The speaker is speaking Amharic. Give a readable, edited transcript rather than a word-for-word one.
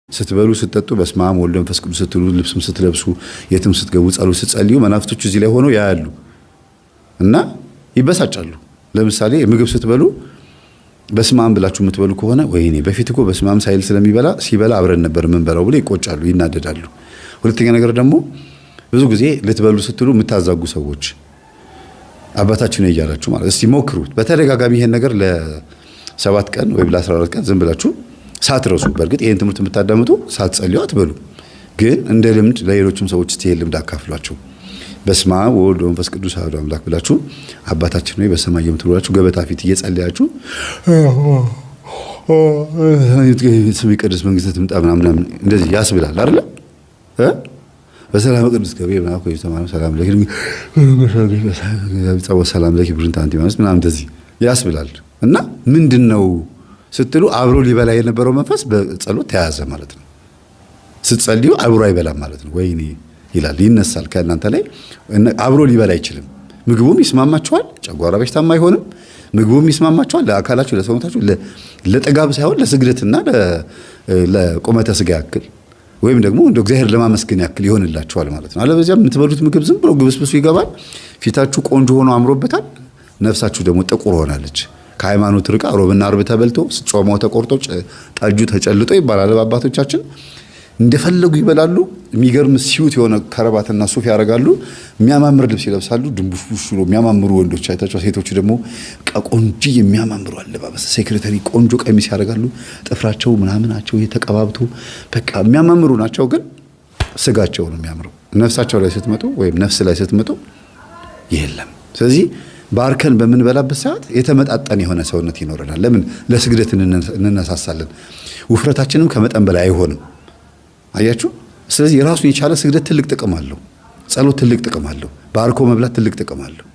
ስትበሉ ስትጠጡ በስመ አብ ወወልድ ወመንፈስ ቅዱስ ስትሉ፣ ልብስም ስትለብሱ፣ የትም ስትገቡ፣ ጸሎት ስትጸልዩ መናፍስቶቹ እዚህ ላይ ሆነው ያያሉ እና ይበሳጫሉ። ለምሳሌ ምግብ ስትበሉ በስመ አብ ብላችሁ የምትበሉ ከሆነ ወይኔ በፊት እኮ በስመ አብ ሳይል ስለሚበላ ሲበላ አብረን ነበር የምንበላው ብሎ ይቆጫሉ፣ ይናደዳሉ። ሁለተኛ ነገር ደግሞ ብዙ ጊዜ ልትበሉ ስትሉ የምታዛጉ ሰዎች አባታችን ነው እያላችሁ ማለት እስቲ ሞክሩት። በተደጋጋሚ ይሄን ነገር ለ7 ቀን ወይም ለ14 ቀን ዝም ብላችሁ ሳትረሱ። በእርግጥ ይሄን ትምህርት የምታዳምጡ ሳትጸልዩ አትበሉ፣ ግን እንደ ልምድ ለሌሎችም ሰዎች እስቲ ይሄን ልምድ አካፍሏቸው። በስመ አብ ወወልድ ወመንፈስ ቅዱስ አሐዱ አምላክ ብላችሁ አባታችን ሆይ በሰማይ የምትኖራችሁ ገበታ ፊት እየጸለያችሁ ስምህ ይቀደስ መንግስትህ ትምጣ ምናምን እንደዚህ ያስብላል አይደለ? በሰላም ቅዱስ ገብርኤል ምናምን ሰላም ለኪ ሰላም ለኪ ብርንታ አንቲ ማለት ምናምን እንደዚህ ያስብላል። እና ምንድን ነው ስትሉ አብሮ ሊበላ የነበረው መንፈስ በጸሎት ተያዘ ማለት ነው። ስትጸልዩ አብሮ አይበላም ማለት ነው። ወይኔ ይላል፣ ይነሳል ከእናንተ ላይ አብሮ ሊበላ አይችልም። ምግቡም ይስማማችኋል፣ ጨጓራ በሽታም አይሆንም። ምግቡም ይስማማችኋል፣ ለአካላችሁ፣ ለሰውነታችሁ ለጥጋብ ሳይሆን ለስግደትና ለቁመተ ስጋ ያክል ወይም ደግሞ እንደ እግዚአብሔር ለማመስገን ያክል ይሆንላችኋል ማለት ነው። አለበዚያ የምትበሉት ምግብ ዝም ብሎ ግብስብሱ ይገባል። ፊታችሁ ቆንጆ ሆኖ አምሮበታል፣ ነፍሳችሁ ደግሞ ጥቁር ሆናለች። ከሃይማኖት ርቃ ሮብና አርብ ተበልቶ ጮማው ተቆርጦ ጠጁ ተጨልጦ ይባላል በአባቶቻችን። እንደፈለጉ ይበላሉ። የሚገርም suit የሆነ ከረባትና ሱፍ ያደርጋሉ። የሚያማምር ልብስ ይለብሳሉ። ድንቡሽቡሽ ብሎ የሚያማምሩ ወንዶች አይታቸው። ሴቶቹ ደግሞ ቆንጆ የሚያማምሩ አለባበስ፣ secretary ቆንጆ ቀሚስ ያደርጋሉ። ጥፍራቸው ምናምናቸው ተቀባብቶ በቃ የሚያማምሩ ናቸው። ግን ስጋቸው ነው የሚያምረው። ነፍሳቸው ላይ ስትመጡ ወይም ነፍስ ላይ ስትመጡ የለም። ስለዚህ ባርከን በምንበላበት ሰዓት የተመጣጠነ የሆነ ሰውነት ይኖረናል። ለምን? ለስግደት እንነሳሳለን። ውፍረታችንም ከመጠን በላይ አይሆንም። አያችሁ። ስለዚህ የራሱን የቻለ ስግደት ትልቅ ጥቅም አለው። ጸሎት ትልቅ ጥቅም አለው። ባርኮ መብላት ትልቅ ጥቅም አለው።